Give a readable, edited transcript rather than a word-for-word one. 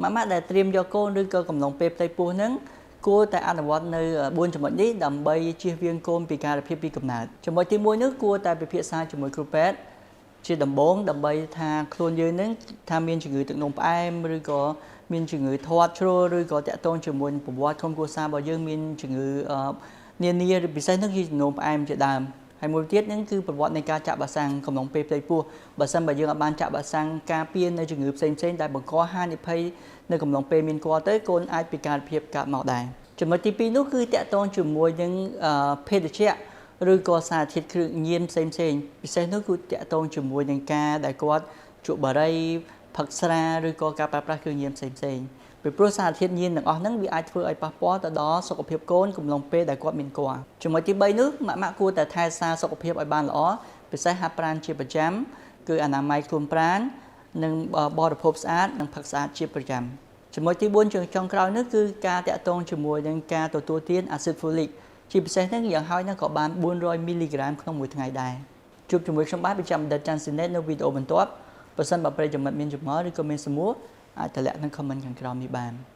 ម៉ាក់ម៉ាក់ដែលត្រៀមយកកូនឬក៏កំឡុងពេលផ្ទៃពោះហ្នឹងគួរតែអនុវត្តនៅ4ចំណុចនេះដើម្បីជៀសវាងកូនពិការភាពពីកំណើត។ចំណុចទី1នោះគួរតែពិភាក្សាជាមួយគ្រូពេទ្យជាដំបូងដើម្បីថាខ្លួនយើងនឹងថាមានជំងឺទឹកនោមផ្អែមឬក៏មានជំងឺធាត់ជ្រុលឬក៏តាក់ទងជាមួយប្រវត្តិក្រុមគ្រួសាររបស់យើងមានជំងឺនានាឬពិសេសនោះគឺទឹកនោមផ្អែមជាដើម។ហើយមួយទៀតហ្នឹងគឺប្រវត្តិនៃការចាក់វ៉ាក់សាំងកំឡុងពេលផ្ទៃពោះបើសិនបើយើងអាចបានចាក់វ៉ាក់សាំងការពារនៅជំងឺផ្សេងៗដែលបង្កហានិភ័យនៅកំឡុងពេលមានគភ៌ទៅកូនអាចពិការភាពកើតមកដែរ។ចំណុចទី2នោះគឺតាក់ទងជាមួយនឹងភេសជ្ជៈឬក៏សារធាតុគ្រឿងញៀនផ្សេងៗពិសេសនោះគឺតាក់ទងជាមួយនឹងការដែលគាត់ជក់បារីផឹកស្រាឬក៏ការប្រើប្រាស់គ្រឿងញៀនផ្សេងៗពីព្រោះសារធាតុញៀនទាំងអស់ហ្នឹងវាអាចធ្វើឲ្យប៉ះពាល់ទៅដល់សុខភាពកូនកំឡុងពេលដែលគាត់មានគភ៌។ចំណុចទី3នោះម៉ាក់ម៉ាក់គួរតែថែរក្សាសុខភាពឲ្យបានល្អពិសេសហាត់ប្រាណជាប្រចាំគឺអនាម័យខ្លួនប្រាណនិងបរិភោគស្អាតនិងផឹកស្អាតជាប្រចាំ។ចំណុចទី4ជាចុងក្រោយនោះគឺការតាក់ទងជាមួយនឹងការទទួលទានអាស៊ីតហ្វូលិកជាពិសេសហ្នឹងយ៉ាងហោចណាស់ក៏បាន400មីលីក្រាមក្នុងមួយថ្ងៃដែរ។ជួបជាមួយខ្ញុំបាទប្រចាំបណ្ឌិតច័ន្ទស៊ីណេតនៅវីដេអូបន្ទាប់ប្រសិនបើប្រិយមិត្តមានចម្ងល់ឬក៏មានសំណួរអាចទម្លាក់ក្នុង comment ខាងក្រោមនេះបាន។